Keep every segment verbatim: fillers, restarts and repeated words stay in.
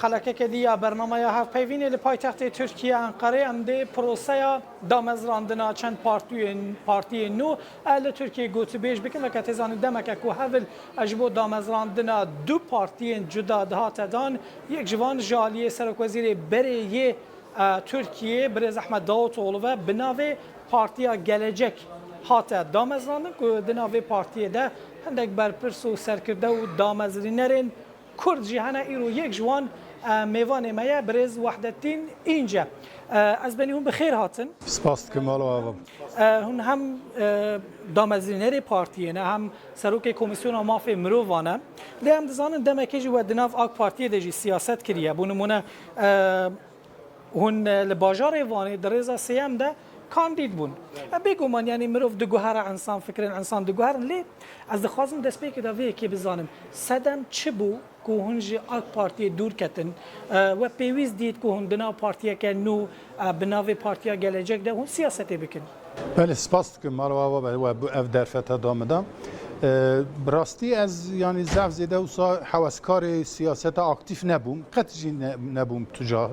Qelekeke dî ya bernameya hevpeyvînê li paytextê Tirkiye Enqerê em dê proseya damezrandina çend partiyên, partiyên nû e li Tirkiyê gotûbêj bikin. Weke tê zanîn demeke ku hevil e ji bo damezrandina du partiyên cuda dihate dan, yek ji van ji aliyê Serokwezîrê berê yê e, Tirkiyê birêz Ehmed Davutoğlu ve bi navê Partiya Gelecek hate damezrandin ku di nav vê partiyê de hindek berpirs û serkirde û damezrînerên Kurd jî hene, îro yek ji wan, e, mêvanê me ye, birêz Wehdettîn Înce. E, ez benî hûn bi xêr hatin. Spas dikim, alo ava. E, hûn hem, e, damezrînerê partiyê ne, hem serokê Komîsyona Mafê Mirovan e. Lê em dizanin demekê jî we di nav AK Partiyê de jî siyaset kiriye. Bo nimûne, e, hûn, e, li bajarê Vanê di rêza sêyem de kandîd bûn. E, bêguman, yanî mirov diguhere, insan fikirên insan diguherin, lê ez dixwazim destpêkê de vê yekê bizanim. Sedem çi bû ku hûn ji AK Partiyê dûr ketin? E, we pêwîst dît ku hûn di nav partiyeke nû, e, bi navê Partiya Gelecek de hûn siyasetê bikin? Belê, spas dikim, mala we ava be, we bi ev derfeta da min da. E, bi rastî ez, yanî, zaf zêde wisa heweskarê siyaseta aktîf nebûm. Qet jî ne-, nebûm tu ca.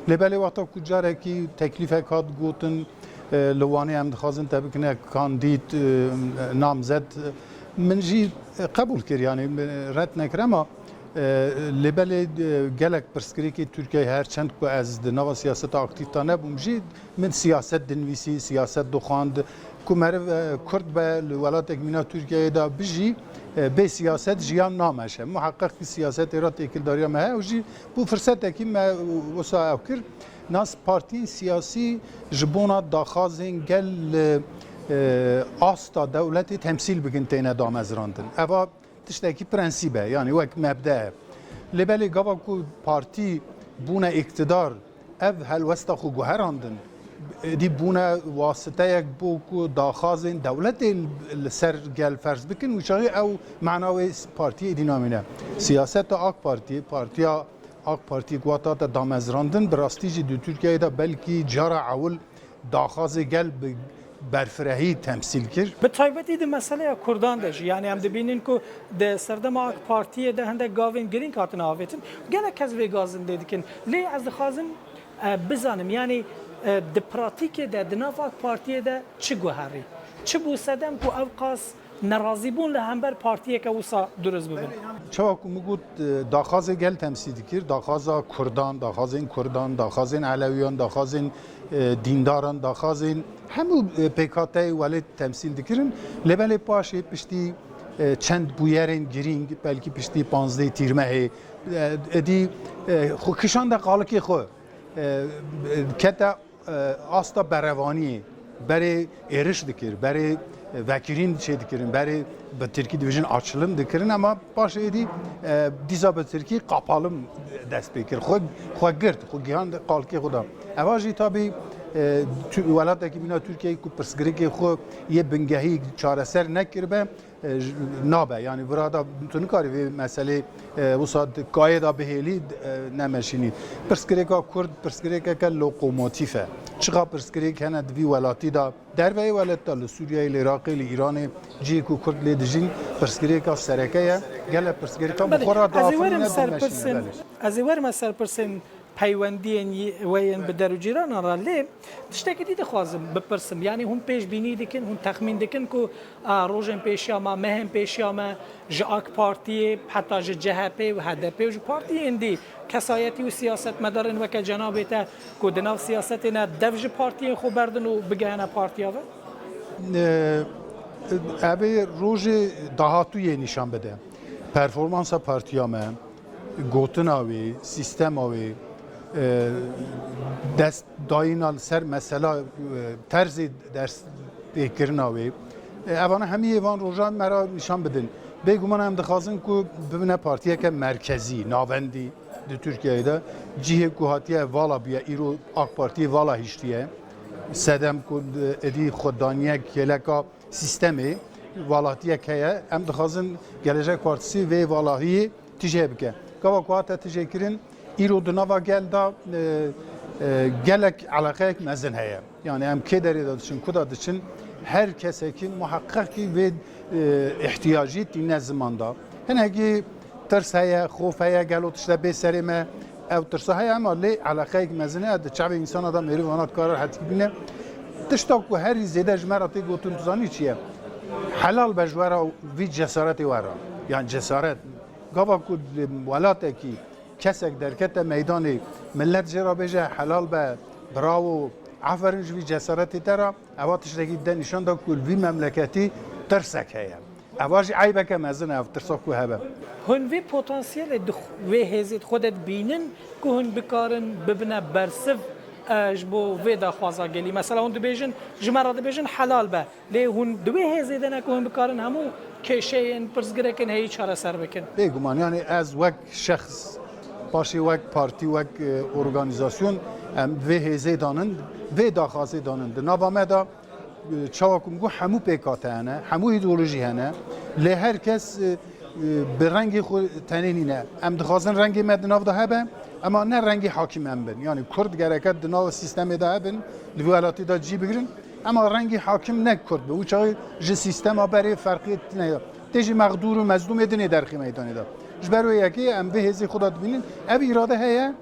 Lê belê wexta ku carekî teklîfek hat gotin, e, li Wanê em dixwazin te bikine kandîd, e, namzet, min jî qebûl kir, yanî, red nekir, ema, e, lê belê, e, gelek pirsgirêkê Tirkiyeyê, her çend ku ez di nava siyaseta aktîf de nebûm jî, min siyaset dinivîsî, siyaset dixwand. Ku meriv, e, Kurd be, li welatek mîna Tirkiyeyê de bijî, e, bê siyaset jiyan nameşe. Muheqeq ki siyasetê re têkildariya me heye û jî bû firsetekî me wisa ew kir. Nas partiyên siyasî ji bona daxwazên gel li, e, asta dewletê temsîl bikin têne damezrandin. Eva tiştekî prensîb e, yanî wek mebde e. Lê belê gava ku partî bûne îktidar, ev helwesta xwe guherandin, êdî bûne wasiteyek bo ku daxwazên dewletê li ser gel ferz bikin, wî çaxî ew mana wê partiyê êdî namîne. Siyaseta AK Partiyê, partiya AK Partiyê ku hat hate damezrandin, bi rastî jî di Tirkiyeyê de belkî cara ewil daxwazê gel bi berfirehî temsîl kir. Bi taybetî di meseleya Kurdan de jî, yanî em dibînin ku di serdema AK Partiyê de hindek gavên girîng hatine avêtin. Gelek kes vê gazin lê dikin. Lê ez dixwazim, e, bizanim, yanî, e, di pratîkê de, di nav AK Partiyê de çi guherî? Çi bû sedem ku ew qas nerazîbûn li hember partiyeke wisa dirust bibin? Çawa ku min got, e, daxwazê gel temsîl dikir, daxwaza Kurdan, daxwazên Kurdan, daxwazên Elewiyan, daxwazên, e, dîndaran, daxwazên hemû, e, pêkhateyê welê temsîl dikirin. Lê belê paşê piştî, e, çend bûyerên girîng, belkî piştî panzdeh Tîrmehê, e, êdî, e, xwe kişande qalikê xwe, e, e, kete e, asta berevaniyê, berê êriş dikir, berê, e, vekirîn çê dikirin, berê bi tirkî dibêjin açılım dikirin, ema paşê êdî, e, dîsa bi tirkî kapalım dest pê kir. Xwe, xwe girt, xwe gihan qalikê xwe da. Eva jî tabî, e, tu-, welatekî mîna Tirkiyeyê ku pirsgirêkê xwe yê bingehî çareser nekiribe, e, j-, nabe. Yanî vira da tu nikarî vê meselê, e, wisa di kayê da bihêlî, e, nemeşînî. Pirsgirêka Kurd pirsgirêkeke lokomotîf e. Çiqa pirsgirêk hene di vî welatî da, derveyê welat da, li Sûriyeyê, li Iraqê, li Îranê, cihê ku Kurd lê dijîn, pirsgirêka sereke ye. Gelek pirsgirêka bi Belê, xwe re ez ê diafirîne, werim ser dimeşîne, pirsên, belê. Ez ê werime ser pirsên peywendiyên yi-, we yên bi der û cîranan re, lê tiştekî dî dixwazim bipirsim. Yanî hûn pêşbînî dikin, hûn texmîn dikin ku, a, rojên pêşiya me, mehên pêşiya me ji AK Partiyê, heta ji C H P û H D P û ji partiyên dî kesayetî û siyasetmedarên weke cenabê te ku di nav siyasetê ne dev ji partiyên xwe berdin û bigehene partiya ve? Ee, ev ê rojê dahatûyê nîşan bide. Performansa partiya me, gotina wê, sîstema wê, e, dest dayîna li ser mesela, e, terzê ders pêkirina wê. E, evana hemî yê van rojan me re nîşan bidin. Bêguman em dixwazin ku bibine partiyeke merkezî, navendî di Tirkiyeyê de. Cihê ku hatiye vala bûye, îro AK Partiyê vala hiştiye. Sedem ku êdî xwedaniyek kêleka sîstemê, valatiyek heye. Em dixwazin Gelecek Partisi vê valahiyê tijê bike. Gava ku hate tijê kirin, îro di nava gel de, e, e, gelek eleqeyek mezin heye. Yani em kê derê de diçin, ku de diçin, her kesekî muheqeqî vê, e, ihtiyacî tîne ziman de. Hinekî tirs heye, xof heye, gelo tişte bê serê me, Ev tirsa heye, ema lê eleqeyek mezin e, di çavê însana de mêrî vana dikare rehetî bîne. Tişta ku herî zêde ji me re tê gotin, tu zanî çi ye? Helal be ji we re vî cesaretê we re. Yan cesaret. Gava ku li welatekî kesek derkete meydanê, millet jê re bêje helal be, bravo, aferin ji vî cesaretê te re, eva tiştekî dide nîşan da ku li vî memleketî tirsek heye. Eva jî eybeke mezin e, ev tirsa ku hebe. Hûn vî potansiyelê di xw-, vê hêzê di xwe de dibînin ku hûn bikarin bibine bersiv, e, ji bo vê daxwaza gelî? Mesela hûn dibêjin, ji me re dibêjin helal be. Lê hûn di wê hêzê de ne ku hûn bikarin hemû kêşeyên, pirsgirêkên heyî çareser bikin? Bêguman, yanî ez wek şexs, paşê wek partî, wek, e, organîzasyon, em vê hêzê danin, vê daxwazê danin. Di nava me de, e, çawa ku min got, hemû pêkhate hene, hemû îdeolojî hene, lê her kes, e, e, bi rengê xwe tenê nîne. Em dixwazin rengê me di nav de hebe, ema ne rengê hakim em bin. Yanî Kurd gereke di nav sîstemê de hebin, li vî welatî de cî bigirin. Ema rengî hakim ne Kurd be. Û çaxê ji sîstema berê ferqê tune ye. Tê jî mexdûr û mezlûmê dinê derxî meydanê de. Ji ber wê yekê em vê hêzê xwe de dibînin. Ev îrade heye,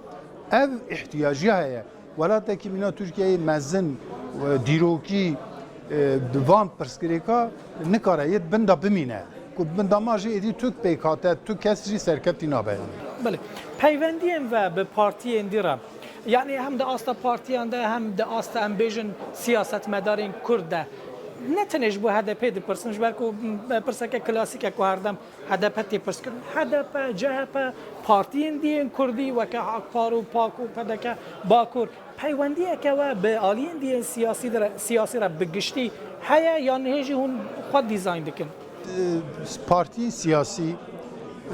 ev îhtiyaciya heye. Welatekî mîna Tirkiyeyê mezin, e, dîrokî, e, bi van pirsgirêka nikare yê di bin de bimîne. Ku bi bin de ma jî êdî tu pêkhate, tu kes jî serkeftî nabe. Belê. Peywendiyên ve bi partiyên dî re, yanî hem di asta partiyan de, hem di asta, em bêjin, siyasetmedarên Kurd de. Ne tenê ji bo H D P dipirsim, ji ber ku, m, pirseke klasîk e ku herdem H D P tê pirs kirin. H D P, C H P, partiyên dî yên Kurdî weke Akpar û pak û P D K Bakur, peywendiyeke we bi aliyên dî yên siyasî de re, siyasî re bi giştî heye, yan hê jî hûn xwe dîzayn dikin? Partiyên siyasî,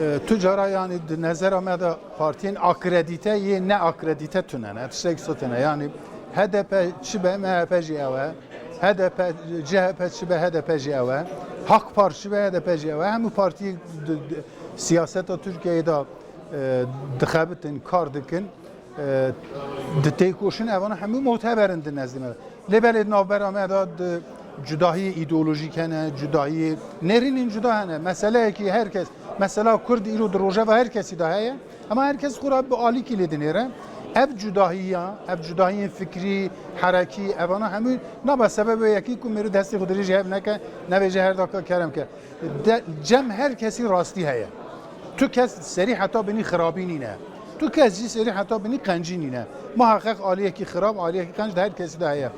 e, tu cara, yanî di nezera me de partiyên akredîte yê ne akredîte tune ne. Tiştek sotene. Yanî H D P çi be, M H P jî ew e. H D P, C H P çi be, H D P jî ew e. Hakpar çi be, H D P jî ew e. Hemû partî di, di, siyaseta Tirkiyeyê de, e, dixebitin, kar dikin. E, di têkoşin, evana hemû muteber in di nezdî me de. Lê belê di navbera me de di cudahiyê îdeolojîk hene, cudahiyê nêrînên cuda hene. Meseleyekî her kes, mesela Kurd îro di rojeva her kesî de heye, ema her kes xwe re bi alîkî lê dinêre. Ev cudahiya, ev cudahiyên fikrî, herekî, evana hemû nabe sebebê yekî ku mêrû destê xwe dirêjî hev neke, nebêje her daka kerem ke. De, cem her kesî rastî heye. Tu kes serî heta binî xirabî nîne. Tu kes jî serî heta binî qencî nîne. Muheqeq aliyekî xirab, aliyekî qenc di her kesî de heye.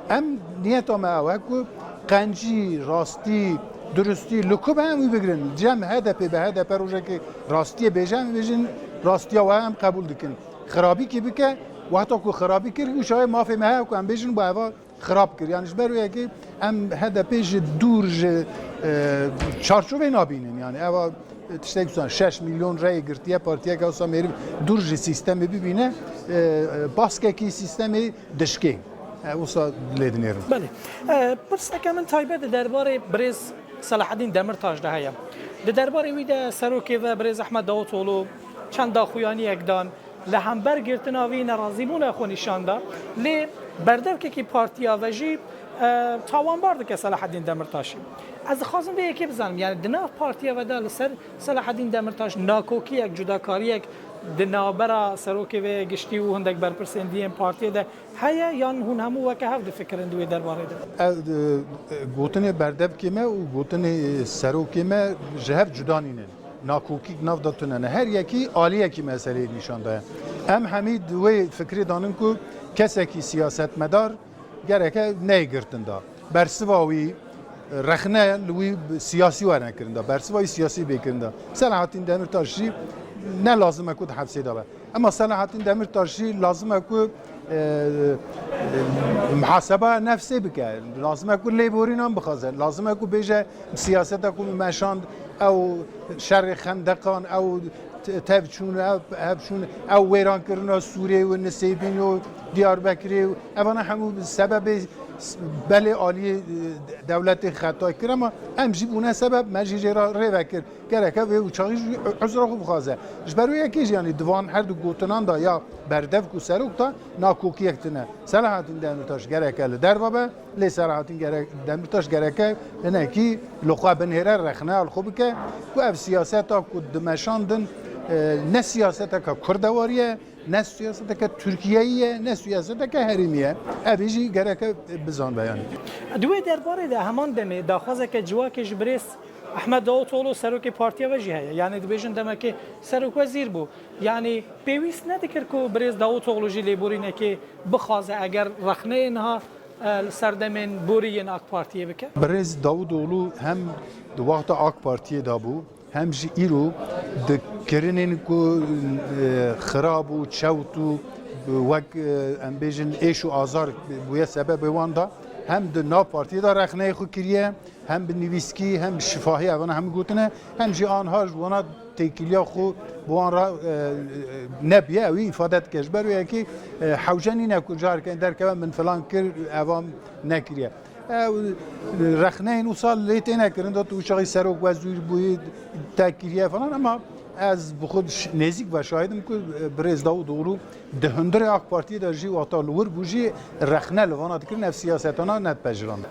Em niyeta me ew e ku qencî, rastî, durustî li ku be em wî bigirin. Cem H D P be, H D P rojekê rastiyê bêje, em bêjin rastiya we em qebûl dikin. Xirabîkî bike, wexta ku xirabî kir, wî çaxê mafê me heye ku em bêjin, bi eva xirab kir. Yanî ji ber wê yekê em H D P ji dûr ji, e, çarçovê nabînin. Yanî eva, e, tiştek wisa şeş milyon reyê girtiye partiyeke wisa mêrî dûr ji sîstemê bibîne, e, e, baskekî sîstemê dişkê. E, wisa lê dinêrin. Belê. E, pirseke min taybet di derbarê birêz Selahaddîn Demirtaş de heye. Di derbarê wî de serokê ve birêz Ehmed Davutoğlu çend daxuyaniyek dan. Li hember girtina vî nerazîbûna xwe nîşan da, lê berdevkekî partiya ve jî, e, tawanbar dike Selahaddîn Demirtaşî. Ez dixwazim vê yekê bizanim, yani di nav partiya ve de li ser Selahaddîn Demirtaş nakokiyek, cudakariyek di navbera serokê ve giştî û hindek berpirsên dî yên partiyê de heye, yan hûn hemû weke hev difikirin di wê derbarê de? Ev, e, gotinê berdevkê me û gotinê serokê me ji hev cuda nînin. Nakokî nav de tune ne. Her yekî aliyekî meseleyê nîşan daye. Em hemî di wê fikrê danin ku kesekî siyasetmedar gereke neyê girtin da. Bersiva wî, rexne li wî siyasî were kirin da. Bersiva wî siyasî bê kirin da. Selahattin Demirtaş jî ne lazim e ku di hepsê de be. Ema Selahattin Demirtaş jî lazim e ku, e, e, muhaseba nefsê bike. Lazim e ku lêborînan bixwaze. Lazim e ku bêje siyaseta ku meşand, ew şerê xendeqan, ew te-, tevçûn, ev hevçûn, ew wêrankirina Sûrê û Nisêbîn û Diyarbekirê û evana hemû sebebê s-, belê aliyê, e, dewletê xetay kir, ema em jî bûne sebeb, me jî jê re rê vekir. Gereke vê û çaxî jî uzra xwe bixwaze. Ji ber wê yekê jî, yanî di van her du gotinan de ya berdevk û serok de nakokiyek tune. Selahattin Demirtaş gereke li derve be, lê Selahattin gerek, Demirtaş gereke hinekî li xwe binêre, rexneya li xwe bike ku ev siyaseta ku dimeşandin E, ne siyaseteke kurdewarî ye, ne siyaseteke Tirkiyeyî ye, ne siyaseteke herêmî ye. Evî jî gereke bizanbe yanî. Di wê derbarê de heman demê daxwazeke civakê ji birêz Ehmed Davutoğlu serokê partiya ve jî heye. Yanî dibêjin demekê serokwezîr bû. Yanî pêwîst nedikir ku birêz Davutoğlu jî lêborînekê bixwaze eger rexneyê niha, e, li ser demên borî yên AK Partiyê bike? Birêz Davutoğlu hem di wexta AK Partiyê de bû, hem jî îro di kirinên ku, e, xirab û çewt û wek, e, em bêjin êş û azar bûye sebebê wan de, hem di nav partiyê de rexneyê xwe kiriye, hem bi nivîskî, hem bi şifahî evana hemî gotine, hem jî anha ji wana têkiliya xwe bi wan re, e, nebûye. Ew îfade dike. Ji ber wê yekê, e, hewce nîne ku careke derkeve min filan kir, evan nekiriye. Ew rexneyên wisa lê têne kirin, da tu çaxî serok wezîr bûyî, te kiriye falan, ama ez bi xwe ş-, nêzîk ve şahid im ku, e, birêz Davutoğlu di hundirê AK Partiyê de jî wexta li wir bû jî rexne li vana dikirin, ev siyasetana nedipejirand.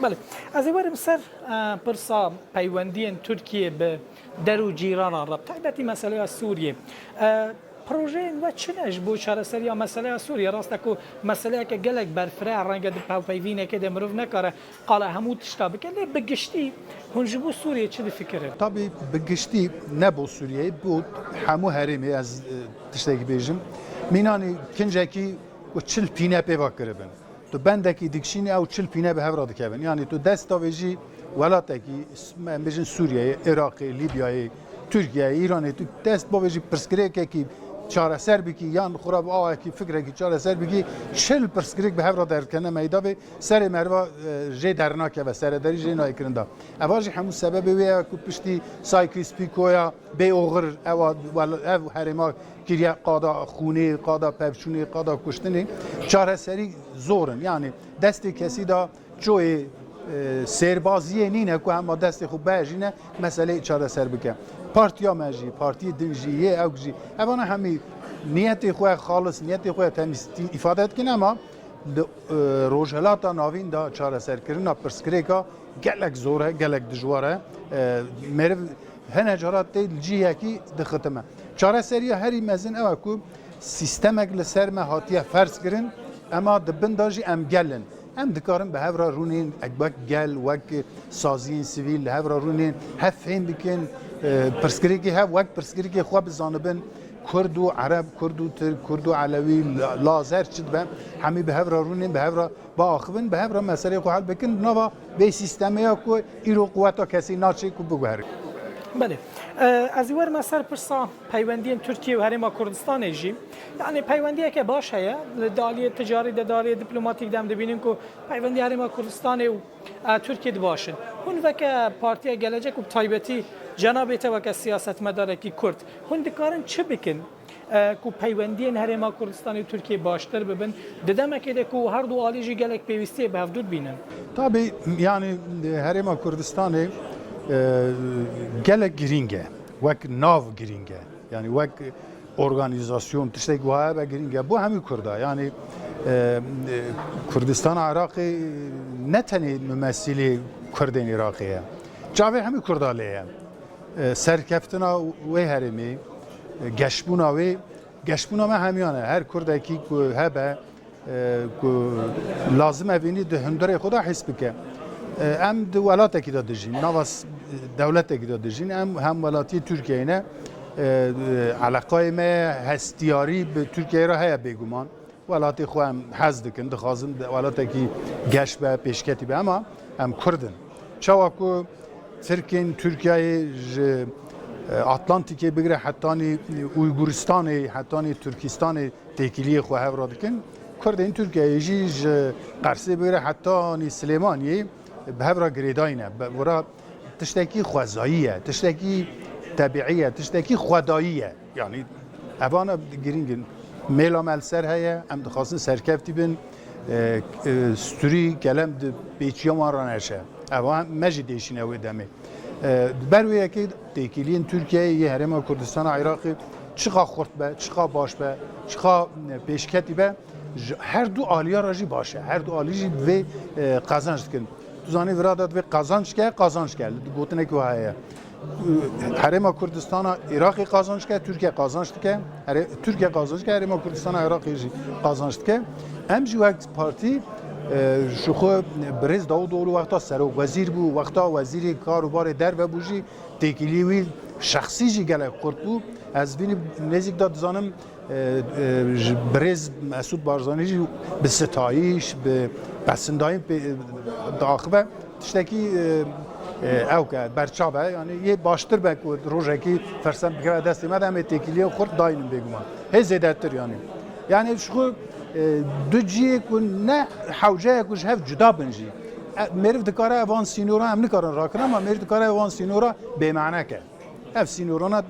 Belê. Ez ê werim ser, e, pirsa peywendiyên Tirkiyê bi der û cîranan re, bi taybetî meseleya Sûriyê. E, Projeyên we çi ne ji bo çareseriya meseleya Sûriyê? Rast e ku meseleyeke gelek berfireh e, renge di hevpeyvînekê de mirov nekare qala hemû tişta bike, lê bi giştî hûn ji bo Sûriyê çi difikirin? Tabî bi giştî ne bo Sûriyeyê, bo hemû herêmê ez, e, tiştekî bêjim. Mînanî kincekî ku çil pîne pê ve kiribin. Tu bendekî dikişînî, ew çil pîne bi hev re dikevin. Yanî tu dest davêjî welatekî, em bêjin Sûriyeyê, Iraqê, Lîbyayê, Tirkiyeyê, Îranê, tu dest bavêjî pirsgirêkekî çareser bikî, yan xwe re bi awekî fikrekî çareser bikî, çil pirsgirêk bi hev re derdikevine meydavê, serê meriva, e, jê dernakeve, serederî jê nayê kirin da. Eva jî hemû sebebê wê ye ku piştî Sykes-Picoya bê oxir, ewa, wel-, ev herêma kiriye qada xûnê, qada pevçûnê, qada kuştinê. Çareserî zor in. Yanî destê kesî de çoyê, e, sêrbaziyê nîne ku hema destê xwe bejîne, meseleyê çareser bike. Partiya me jî, partiyê din jî, yê ewk jî, evana hemî niyetê xwe xalis, niyetê xwe temîz tî-, îfade dikin, ema li, e, Rojhilata Navîn de çareserkirina pirsgirêka gelek zor e, gelek dijwar e. E, meriv hene cara tê li cihekî dixitime. Çareseriya herî mezin ew e ku sîstemek li ser me hatiye ferz kirin, ema di bin de jî em gel in. Em dikarin bi hev re rûnên, wek gel, wek saziyên sivîl li hev re rûnên, hev fêm bikin, e, pirsgirêkê hev wek pirsgirêkê xwe bizanibin. Kurd û Ereb, Kurd û Tirk, Kurd û Elewî, La-, Laz, her çi dibe, hemî bi hev re rûnên, bi hev re biaxivin, bi hev re meseleyê xwe hel bikin, di nava vê sîstemê ya ku îro quweta kesî naçê ku biguherin. Belê. E, ez ê werime ser pirsa peywendiyên Tirkiye û Herêma Kurdistanê jî. Yanî peywendiyeke baş heye. Li aliyê ticarî de, di aliyê diplomatîk de em dibînin ku peywendiyê Herêma Kurdistanê û, e, Tirkiye di baş in. Hûn weke Partiya Gelecek û bi taybetî cenabê te weke siyasetmedarekî Kurd, hûn dikarin çi bikin, e, ku peywendiyên Herêma Kurdistanê û Tirkiyê baştir bibin, di demekê de ku her du alî jî gelek pêwîstiyê bi hevdû dibînin? Tabî, yanî, e, Herêma Kurdistanê, e, gelek girîng e, wek nav girîng e. Yanî wek organîzasyon, tiştek wiha hebe girîng e. Bo hemî Kurda, yanî, e, e, Kurdistana Iraqê ne tenê mumesîlê Kurdên Iraqê ye. Çavê hemî Kurda lê ye. E, serkeftina wê herêmê, e, geşbûna wê, geşbûna me hemiyan e. Her Kurdekî ku hebe, e, ku lazim e vînî di hundirê xwe de his bike. E, em di welatekî de dijîn, nava s-, dewletekî de dijîn, em hemwelatiyê Tirkiyeyê ne, e, e, eleqayê me hestiyarî bi Tirkiyeyê re heye bêguman. Welatê xwe em hez dikin, dixwazin de welatekî geş be, pêşketî be, ema em Kurd in. Çawa ku Tirkên Tirkiyeyê ji, e, Atlantîkê bigire hetanî Uyguristanê, hetanî Tirkistanê têkiliyê xwe hev re dikin, Kurdên Tirkiyeyê jî ji Qersê bigire hetanî Silêmaniyê bi hev re girêdayî ne. Bi vira tiştekî xwezayî ye, tiştekî tebîî ye, tiştekî xwedayî ye. Yanî evana girîng in. Mêla me li ser heye, em dixwazin serkeftî bin, e, e, stûrî kelem di pêçiya wan re neşe. Eva me jî dêşîne wê demê. E, ber wê yekê têkiliyên Tirkiyeyê yê Herêma Kurdistana Iraqê çiqa xurt be, çiqa baş be, çiqa, e, pêşketî be, ji her du aliya re jî baş e. Her du alî jî divê, e, qazanç dikin. Tu zanî vira de divê qazanç ke, qazanç ke. Li gotinekî wiha heye. Herêma Kurdistana Iraqê qazanç dike, Tirkiye qazanç dike. Here-, Tirkiye qazanç dike, Herêma Kurdistana Iraqê jî qazanç dike. Em jî wek partî, e, ji xwe birêz Davutoğlu wexta serokwezîr bû, wexta wezîrê kar û barê derve bû jî têkilî wî şexsî jî gelek xurt bû. Ez vînî nêzîk de dizanim, e, e, ji birêz Mesûd Barzanî jî bi sitayîş, bi pesindayîn pê, diaxive. Tiştekî, e, e, ew ke berçav e, yanî yê baştir be ku rojekî fersend bikeve destê me de em ê têkiliyên xurt daynin bêguman. Hê zêdetir yanî. Yanî ji xwe, e, du cihê ku ne hewce ye ku ji hev cuda bin jî. E, mêriv dikare evan sînora em nikarin rakin ama mêriv dikare evan sînora bêmane ke. Ev sînorana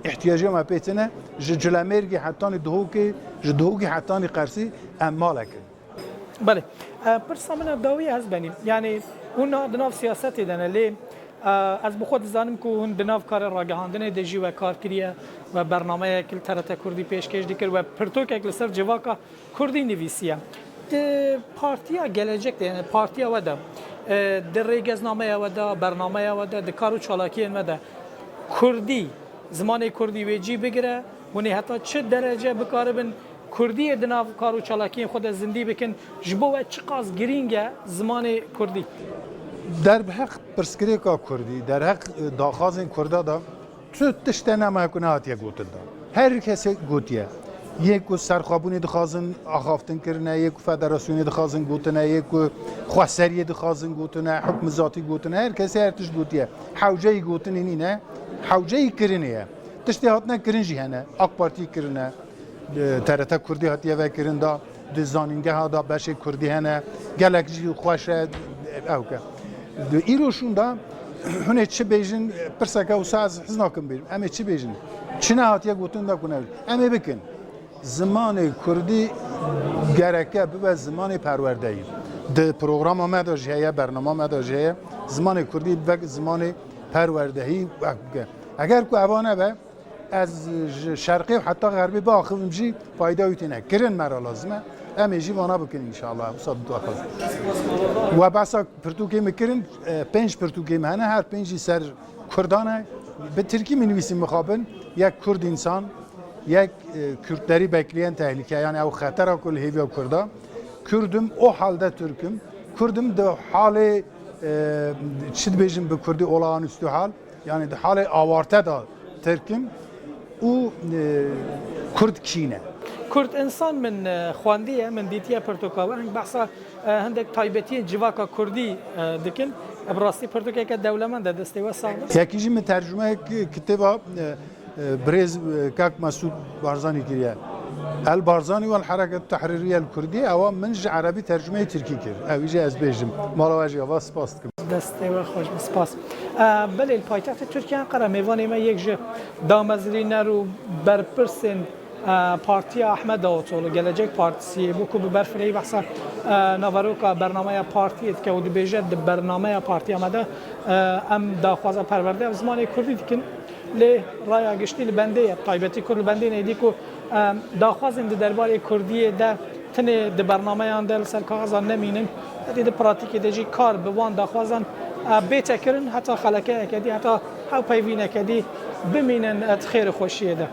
ihtiyacê me pê tine, ji Cilemêrgê hetanî Duhokê, ji Duhokê hetanî Qersî em malek in. Belê. E, pirsa min a dawî ez benî. Yanî hûn na di nav siyasetê de ne, lê, e, ez bi xwe dizanim ku hûn di nav karê ragihandinê de jî we kar kiriye, we bernameyek li T R T Kurdî pêşkêş dikir, we pirtûkek li ser civaka Kurdî nivîsiye. Di Partiya Gelecek de, yani partiya we de, e, di rêgeznameya we de, bernameya we de, di kar û çalakiyên we de Kurdî, zimanê Kurdî wê cî bigire, hûn ê heta çi derece bikaribin Kurdiyê di nav kar û çalakiyên xwe de zindî bikin? Ji bo we çiqas girîng e zimanê Kurdî? Derheq pirsgirêka Kurdî, derheq, e, daxwazên Kurda de tu tişt e nemaye ku nehatiye gotin de. Her kesê gotiye. Yê ku serxwebûnê dixwazin axaftin kirine, yê ku federasyonê dixwazin gotine, yê ku xweseriyê dixwazin gotine, hukm zatî gotine, her kesê her tişt gotiye. Hewceyî gotinê nîne, hewceyî kirinê ye. Tiştê hatine kirin jî hene. AK Partî kirine, e, T R T Kurdî hatiye vekirin da, di zanîngeha da beşê Kurdî hene, gelek jî xweş e, ew ke. Di îro şûn da hûn ê çi bêjin, pirseke wisa ez hez nakim bêjim. Em ê çi bêjin? Çi nehatiye gotin da ku ne? Em ê bikin. Zimanê Kurdî gereke bibe zimanê perwerdeyî. Di programa me de jî heye, bernama me de jî heye. Zimanê Kurdî bibe zimanê perwerdehî. Eger ku eva nebe, ez ji şerqê û heta xerbê biaxivim jî fayda wî têne. Kirin me re lazim e. Em ê jî vana bikin înşallah. Wisa dixwazim. We behsa pirtûkê min kirin, e, pênc pirtûkê min hene, her pêncî ser Kurdan e. Bi tirkî min nivîsî mixabin, yek Kurd insan, yek, e, Kürtleri bekleyen tehlike, yani ew xetera ku li hêviya Kurda. Kürtüm, o halde Türk'üm. Kürtüm de halê, e, çi dibêjin bi Kurdî olağanüstü hal. Yani di halê awarte de Tirk im û, e, Kurd kî ne? Kurd insan min, e, xwendiye, min dîtiye pirtûka we. Hing behsa, e, hindek taybetiyên civaka Kurdî, e, dikin. E, bi rastî pirtûkeke dewlemend e, destê we sax be. Yekî jî min tercumeyek kitêba, e, e, birêz, e, kak Mesûd Barzanî kiriye. El Barzanî wel Hereket Tehrîriye el Kurdî, ewa min ji erebî tercumeyê tirkî kir. Ew jî ez bêjim. Mala we jî ava spas dikim. Destê we xweş be, spas. E, belê, li paytextê Tirkiye Enqere mêvanê me yek ji damezrîner û berpirsên, e, Partiya Ahmet Davutoğlu, Gelecek Partisi, bû ku bi berfirehî behsa, e, naveroka bernameya partiyê dike û dibêje, di bernameya partiya me de, e, em daxwaza perwerde ev zimanê kurdî dikin. Lê raya giştî li bendê ye, taybetî ku li bendê ne, êdî ku, e, daxwazên di derbarê kurdiyê de tinê di bernameyan de li ser kaxizan nemînin, êdî di pratîkê de jî kar bi wan daxwazan, e, bête kirin, heta xelekeyeke dî, heta hewpeyvîneke dî bimînin, e, di xêr û xweşiyê de.